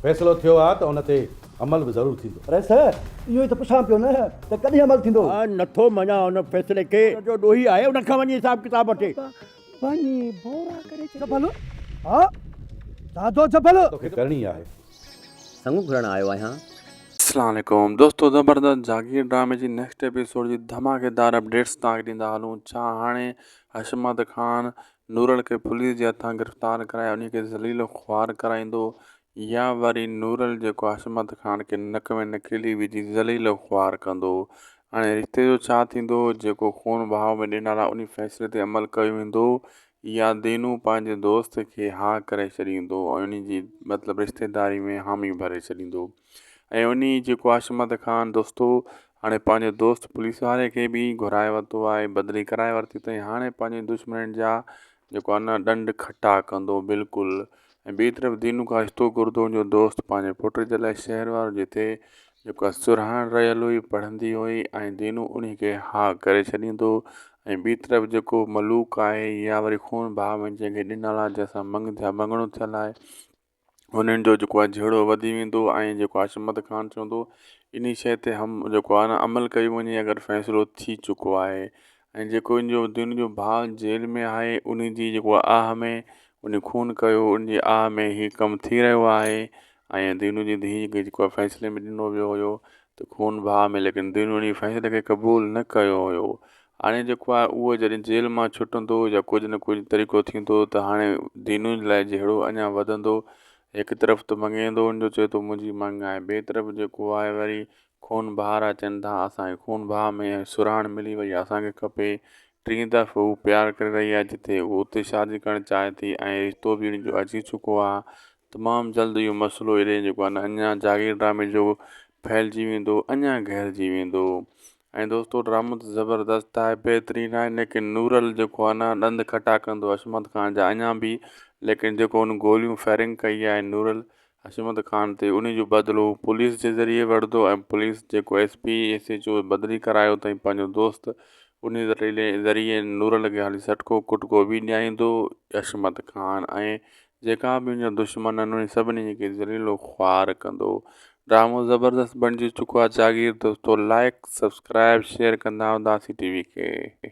فيصلو ٿيو آ ته ان تي عمل به ضرور ٿيندو. رئيس، اهو ئي ته پڇان پيو نه ته ڪڏهن عمل ٿيندو؟ آء نٿو مڃان ان فيصلي کي. جو ڏوهي آهي ان کان وڃي حساب ڪتاب وٺي. ڀڃي ڀورا ڪري ڇڏيو. جبل، ها دادو جبل. توکي ڪرڻي آهي. سڱ گهرڻ آيو آهيان. اسلام عليڪم دوستو زبردست جاگير ڊرامي جي نيڪسٽ ايپيسوڊ جي ڌماڪيدار اپڊيٽس توهان کي ڏيندا هلون ڇا هاڻي حشمت خان نورل کي پوليس جي هٿان گرفتار ڪرائي انهي کي ذليل و خوار ڪرائيندو يا وري نورل جيڪو حشمت خان کي نڪ ۾ نڪيلي وجهي ذليل و خوار ڪندو هاڻي رشتي جو ڇا ٿيندو جيڪو خون ڀاء ۾ ڏنل آهي انهي فيصلي تي عمل ڪيو ويندو يا دينو پنهنجي دوست کي ها ڪري ڇڏيندو ۽ انهي جي مطلب رشتيداري ۾ حامي ڀري ڇڏيندو ۽ انهي جيڪو حشمت خان دوستو هاڻي پنهنجي دوست پوليس واري کي به گهرائي ورتو آهي بدلي ڪرائي ورتي اٿئي هاڻي پنهنجي دشمنن جا جيڪو آهي نه ڏنڊ کٽا ڪندو بلڪل ۽ ٻي طرف دينو کان رشتو گهرندو هن جو دوست پنهنجي پٽ جي لاء شهر وارو جتي جيڪو آهي سرهاڻ رهيل هئي پڙهندي هئي ۽ دينو انهي کي ها ڪري ڇڏيندو ۽ ٻي طرف جيڪو ملوڪ آهي يا وري خون ڀاء ۾ جنهن کي ڏنل آهي جنهن سان مڱ ٿيا مڱڻو ٿيل آهي انهن جو جيڪو آهي جهيڙو وڌي ويندو ۽ جيڪو آهي حشمت خان چوندو انهي شيء تي هم جيڪو آهي نه عمل ڪيو وڃي اگر فيصلو ٿي چڪو آهي ۽ جيڪو ان جو دين جو ڀاء جيل ۾ آهي انهي جي جيڪو آهه ۾ ان خون ڪيو ان جي آهه ۾ هي ڪم ٿي رهيو آهي ۽ دينو جي ڌيء کي جيڪو آهي فيصلي ۾ ڏنو ويو هيو ته خون ڀاء ۾ ليڪن دينو انهي فيصلي کي قبول نه ڪيو هيو هاڻي جيڪو آهي اهو جڏهن جيل مان ڇٽندو يا ڪجهه نه ڪجهه طريقو ٿيندو ته هاڻي دينو جي لاء جهيڙو اڃا وڌندو هڪ طرف ته مڱيندو ان جو چئي ٿو منهنجي مڱ آهي ٻئي طرف جيڪو آهي وري خون بهار اچن ٿا اسان کي خون بها ۾ سرهاڻ ملي وئي اسان کي کپي ٽين دفعو هو پيار ڪري رهي آهي جتي هو اتي شادي ڪرڻ چاهي ٿي ۽ رشتو به ان جو اچي چڪو آهي تمام جلد اهو مسئلو هيڏي جيڪو آهي نه اڃا جاگير ڊرامي جو ڦهلجي ويندو اڃا گهرجي ويندو ۽ دوستو ڊرامو ته زبردست آهي بهترين آهي ليڪن نورل جيڪو آهي نه ڏند کٽا ڪندو حشمت خان جا اڃا به ليڪن جيڪو هن گوليون فائرنگ ڪئي آهي نورل حشمت خان تي ان جو بدلو پوليس جي ذريعي وٺندو ۽ پوليس جيڪو S P S H O بدلي ڪرايو اٿئي پنهنجو دوست ان ذريعي نورل کي هلي سٽڪو ڪٽڪو به ڏياريندو حشمت خان ۽ جيڪا به ان جا دشمن آهن انهن سڀني کي ذليل و خوار ڪندو. ڊرامو زبردست بڻجي چڪو آهي جاگير دوستو لائيڪ سبسڪرائيب شيئر ڪندا اداسي ٽي وي کي.